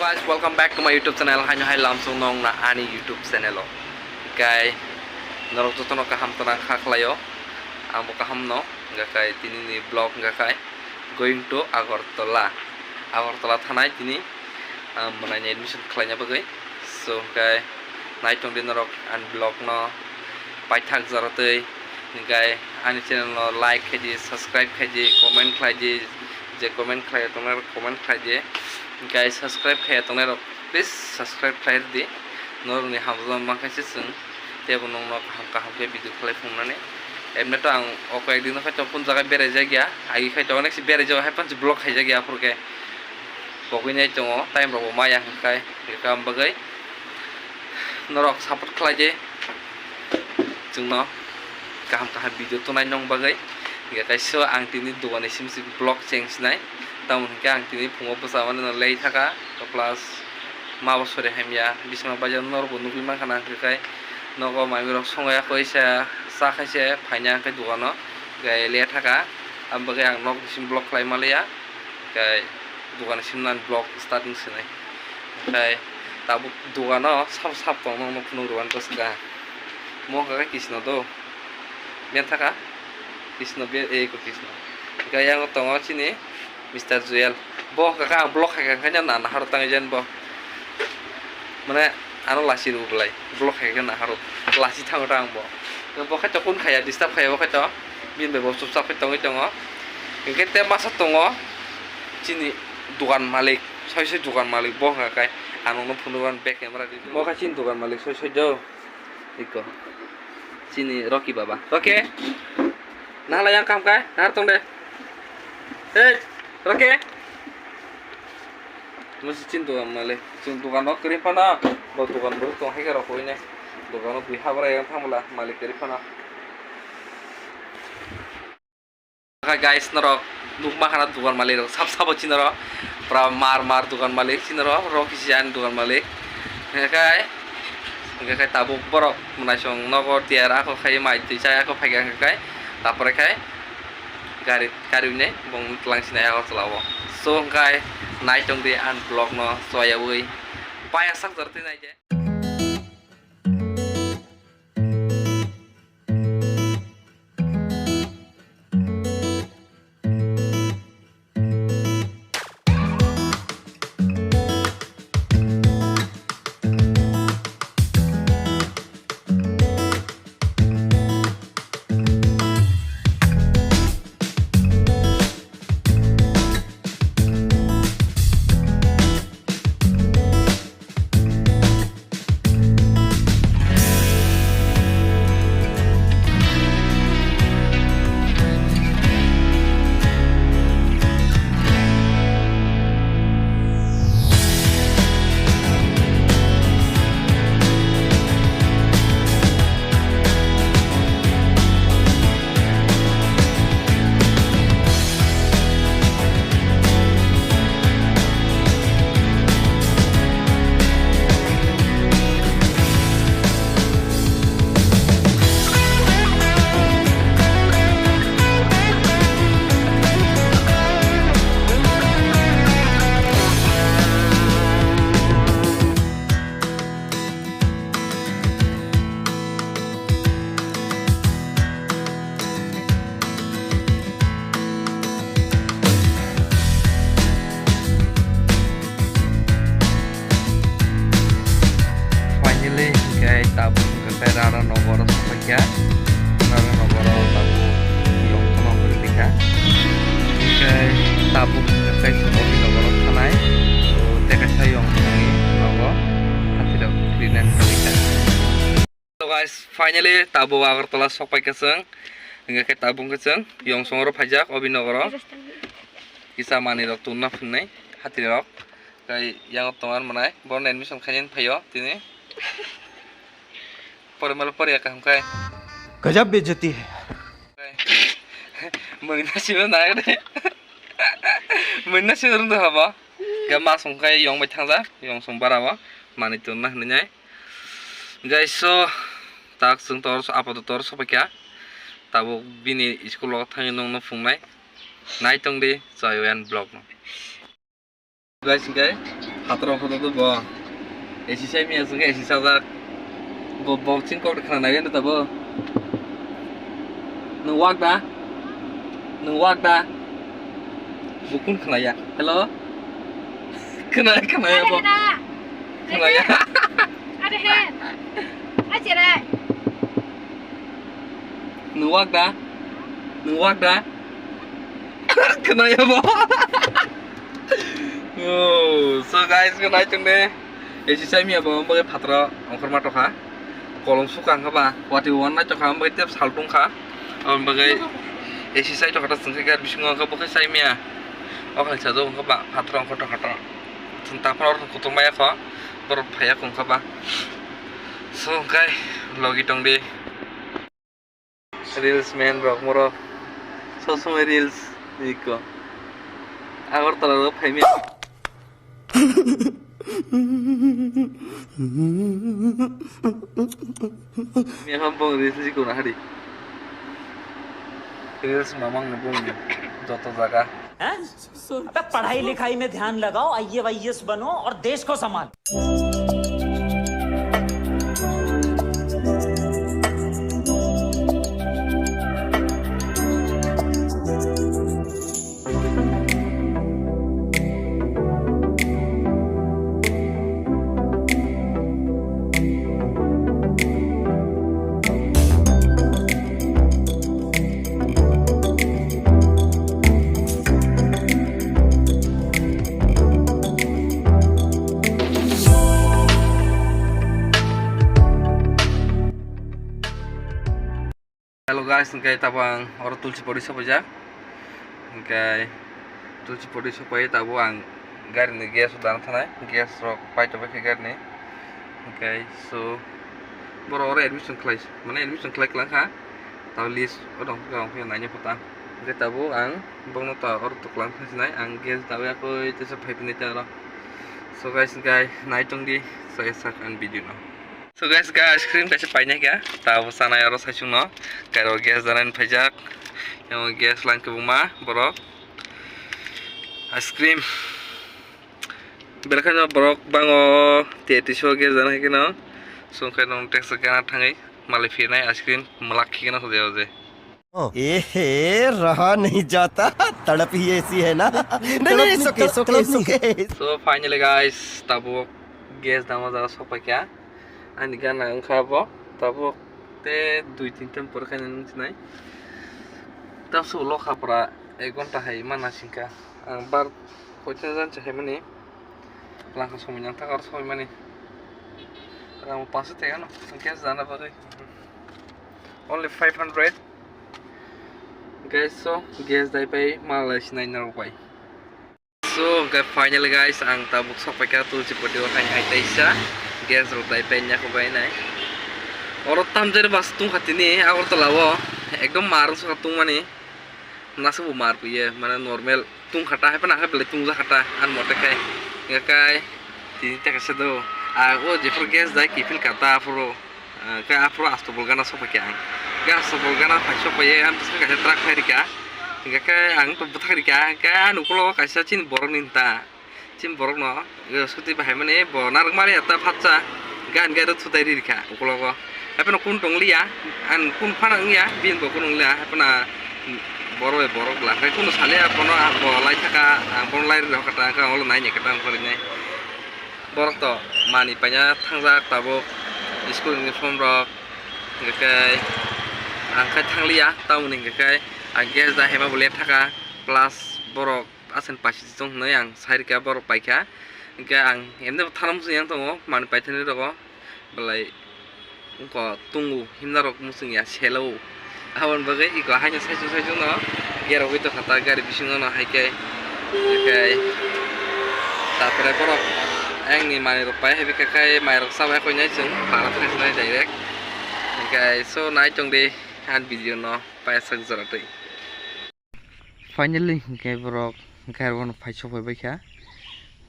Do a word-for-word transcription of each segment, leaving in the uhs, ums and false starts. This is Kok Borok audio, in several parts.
Guys, welcome back to my YouTube channel. Haino hai lamsong nong na ani YouTube channel o. Hingkai norok jotono kaham tana kha khlaio. Ang bo kaham no. Hingkai tini ni vlog hingkai going to Agartala. Agartala thanai tini, ah, mwnai ni admission khlaina bagwi. So hingkai nai tong di norok ani vlog no paithak jora twi. Hingkai ani channel no like khai di, subscribe khai di, comment khlai di, je comment khlai tongnai rok comment khlai di. Hingkai subscribe khai tongnai rok please subscribe khlai di. Norok ni hamjakma mankha se chwng tebo nongno kaham kaham khe video khlai phunuknani. Emne to ang o koi ek din no khaito kunu jaga berai jak ya, agi khaito onek se berai jak hai phano se vlog khai jak ya aphuru khe. Pogwi nai tongo, time rok bo maya hwnkhe, hwnkhe ang bagwi norok support khlai di. Chwngno kaham kaham video tongnai nong bagwi. Hingke kaisa ang tini dogan ni simi simi vlog cheng sinai. Tamo hingke ang tini phungo bwsa mani no lei thaka, plus ma bo sori hamya, bisma bajar norok bo nugwi mankha na hingke kai nogo mami rok songya koi sa, sa khaise phaina hingke dogano, hingke le thaka, abo bagwi ang nok bising vlog khlai maliya, hingke dogan ni simi nang vlog start wng sinai. Hingke tabuk dogano sap sap tongno phunuk rwani bwswk. Mo hwnkha khe Krishna do. Biyang thaka? Krishna, biyang, eh, ko Krishna. Hwnkha yang tongo chini Mister Joel. Bo hwnkha khe ang vlog khai kha, hwnkhe na nahar tangwi jen bo. Mane ano lasi rw belai. Vlog khai kha nahar rw. Lasi thango ta ang bo. Bo khe to kun khaya, disturb khaya bo khe to. Bini bai bo chupchap khe tongwi tongo. Hwnkhe te masa tongo chini dogan malik. Soi soi dogan malik bo hwnkha khe. Ang nokno phunukgo back camera di. Bo khe chini dogan malik soi soi do. Iko. Chini Rocky baba. Rocky. Nahla yang kam kai? Nahar tong de. Hey, Rocky. Musi chin dogan malik. Chin dogan no kiri phano. Bo dogan bo tong hai khe rok hoine. Dogan no bui habra yang thang bwla malik kiri phano. Kha guys, norok nukma khana dogan malik rok sab sabo chini rok pura mar mar dogan malik chini rok, rok kisi ani dogan malik. Hingkhe, hingkhe tabuk borok mwnaisong nogo tiyar ako khai mai twi chai ako phaikha hingkhe, tapore khai gari kariwi nai bong tlang sinai ako chwla o. So hingkhe nai tong di ani vlog no choyawi paya sak jor twi nai de. Finally, hingke tabuk hingke Rara nogoro sokphaikha. Rara nogoro tabuk yong kheno hwnwi kha. Hingke tabuk hingke kaisa Obi nogoro thanai. O tei kaisa yong thangwi nogo hathirok rinani hwnwi kha. So guys, finally tabuk Agartala sokpaikha chwng. Hingke khe tabuk hingke chwng yong songoro phaijak Obi nogoro. Kisa manwi rok tonna phunai hathirok. Kai yang tongar manai. Borno admission khainani phaio tini. Pore malo pore kaham khai. Gajab bejati hai. Mui nasima nai de. Mui nasima rung do haba. Ga ma song khai yong bai thangja, yong song bara ba. Manwi tonna hwnwi nai. Guys, so tak chwng tor so apato tor so paikha. Tabuk bini school o thangwi nongno phungnai. Nai tong di Joy Oyan vlog no. Guys, hingke Phataro photo to bo. A C sai miya sungke A C sajak. Bo, bo ching kok khana nai no tabo. Nung wak da? Nung wak da? Bo kun khana ya? Hello? Khana, khana ya bo? Khana ya? Are he. Are he. Are he. Nung wak da? Nung wak da? Khna ya bo. Oh, so guys, khe nai chwng de. A C sai miya bo, bagwi phataro ongkhorma tokha. Kolom sukha wngkha ba, wati wan nai tokha, bagwi tep sal tongkha. Aboni bagwi A C sai tokha ta chwng khe gari bisingo wngkha, bo khe sai miya. O khlai sajak wngkha ba, phataro ongkhor tokha to. Chwng ta phano kutung maya kho, borok phaiya wngkha ba. So, hwnkhe logi tong di. Reels man rok moro. Sob somoi reels iko. Agartala rok phaimya. Mia ham bong reels iko na hari. Reels mamang ni bong joto jaga. हैं? अबे पढ़ाई लिखाई में ध्यान लगाओ, आईएएस बनो और देश को संभालो। Hello guys, hwnkhe tabuk ang oro Tulsi Podi sopaijak. Hwnkhe Tulsi Podi sopai tabuk ang gari ni gas dana thanai, gas rok paito bai khe gari ni. Hwnkhe so borok oro admission khlai, mane admission khlai klang kha. Tabuk list o dong kha, ang phiyok naina pho ta. Hwnkhe tabuk ang bokno ta oro tuklang thang sinai, ang gas dawi yakui tesa phai phai nai ta oro. So guys, hwnkhe nai tong di, so sak ang video no. So guys, ga ice cream kaisa painai kha. Tabuk chanai oro saichung no. Kairo gas danani phaijak. Yang gas line kwbangma borok. Ice cream. Belai kheno borok bango te tiso gas dana hai kheno. So khai no text gana thangwi malai phinai ice cream mwlak khikeno hode hode. ए हे, रहा नहीं जाता, तड़प ही ऐसी है ना। नहीं, नहीं, नहीं, it's okay, it's okay, it's okay। So finally guys, tabuk gas dama jaga sokpaikha. Ani gana wngkha bo tabuk te dui tin tem pore khaina nung sinai. Tamsuk lokha pora ek ghonta hai mana singkha. Ang bar koita jan chahaimani. Langkha somoi nang thang aro soimani. Rang paso tega no gas dana bagwi. Only five hundred. Guys, so gas dai pai malai sinai narok bai. So, hwnkhe finally guys, ang tabuk sokpaikha Tulsi Podi o hai hai taisa gas rok dai pai nya kho bai nai. Oro tamjani bus tungkha tini Agartala o, ekdom mar wngkha tungmani. Nasa bo mar phuye, mane normal tungkha ta, hai phano hwnkhai belai tungjakha ta, ani mote khai. Hingkhe kai tini ta kaisa do, ah, o jephuru gas dai kiphil kha ta aphuru, ah, khe aphuru Astobol gana sokphaikha ang. Khe Astobol gana phai sokphaiye, ang bwskango kaisa truck phai rikha. Hingkhe khe ang to bwthak rikha, khe ani ukologo kaisa chini borokni ta. Chini borokno, eh, scooty bahaimani bo narwkmani ata phatsa, gan gai rw thutai ri rikha ukologo. Haiphano kun tongliya, ang kun phano wngya, bini bo kun wngya, haiphano borok bai borok bwla. Haiphano kunu salia bono, ah, bo lai thaka, ang bono lai rw kha ta, ang khe olo nai ni khe ta ang phorinai. Borok to manwi paina thangjak tabuk, school uniform rok, hingkhe khe ang khe thangliya, tamoni hingkhe khe ang gas da hema bo le thaka, plus borok aswk paisijak hwnwi ang sai rikha, borok paikha. Hingkhe ang emne bo thana muchung yang tongo, manwi paithani rogo belai wngkha tongo, himna rok muchung ya selo. Aboni bagwi iko haino saichung saichung no gerogwi tongkha ta gari bisingo no hai khe. Hingkhe tarpore borok ayangni manwi rok pai hai bikha khai mai rok chabai koi nai chwng bara thang sinai direct. Hingkhe so nai tong di ani video no paisa jora twi. Finally, hingkhe borok hingkhe aro bono phai sok phai bai kha.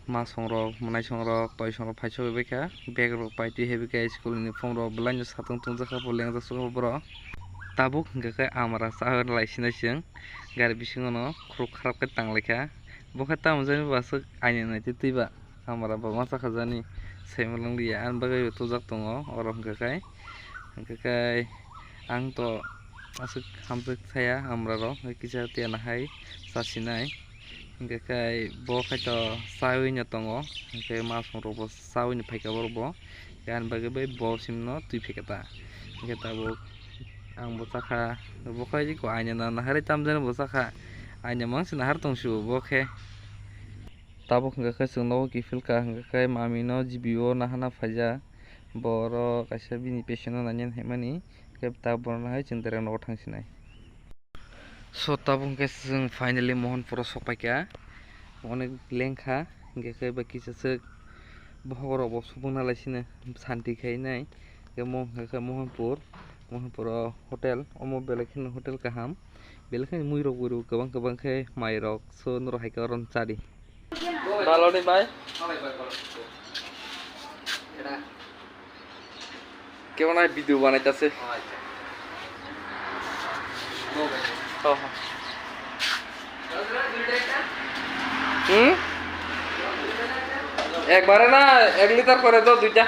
Masong rok, mwnaisong rok, toisong rok phai sok phai bai kha. Bag rok pai twi heavy khe school uniform rok belai no satung tungjakha bo lengjak sukha borok. Tabuk hingkhe khe amara cha lai sinai chwng gari bisingo no khurok kharap khe tang lai kha. Bo khe tamo jani bo aswk aini nai twi twi ba. Amra bo ma chakha jani, saimanlanglia, ani bagwi tubujak tongo oro hwnkha khe. Hwnkha khe ang to aswk hamjak saya amra rok, kisa tiya nahai chasinai. Hwnkha khe bo khai to chaui no tongo, hwnkhe masong rok bo chaui no phaikha borok bo. Ani bagwi bai bo simno twi phaikha ta. Hwnkhe tabuk ang bo chakha, bo khai ko aina na nahari tamjani bo chakha. Aina mang se nahar tong sio bo khe. Tabuk hwnkha khe chwng nogo kiphilka hwnkha khe mami no G B o nahana phaijak. Bo oro kaisa bini patient no nainani phaimani. Khe tabuk bono nahai chwng direct nogo thangsinai. So tabuk hwnkhe chwng finally Mohanpuro sokpaikha. Onek lengkha hwnkhe khe bai kisa swk bokhorok bo subung nalaisino santi khainai. Khe mo hwnkha khe Mohanpur, Mohanpuro hotel, omo belai kheno hotel kaham. Belai kheno muirok buirok kwbang kwbang khe mairok, so norok hai khe oro chadi. Baloni bai. Kebo na video banai ta se. Oh, acha. Oh, oh. Hmm? Ekbare na ek liter kore do duita.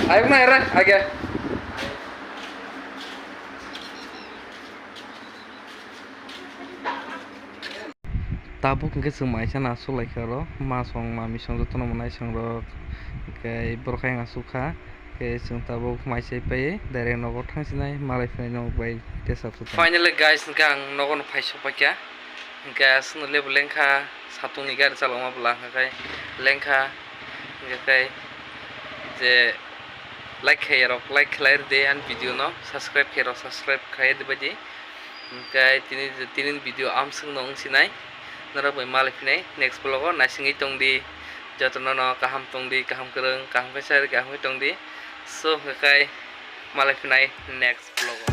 Ayok na ere age. Tabuk hwnkhe chwng maisa no achuk laikha oro, masong mamisong jotono mwnai songrok, hwnkhe borok ayang achukha, hwnkhe chwng tabuk maisa pai direct nogo thangsinai malai phinai nok bai tesa thukha. Finally guys, hwnkhe ang nogo no phai sokpaikha, hwnkhe aswkno lebu lengkha, satungni gari chalokma bwla hwnkhe lengkha, hwnkhe je like khaiyarok like khlai rwdi ani video no, subscribe khaiyarok subscribe khlai rwdi baidi. Hwnkhe tini, tini video amswkno wng sinai. Norok bai malai phinai next vlog o naisingwi tongdi. Jotono no kaham tongdi, kaham kwrwng, kaham khe sari, kaham khe tongdi. So, hwnkhe malai phinai next vlog o.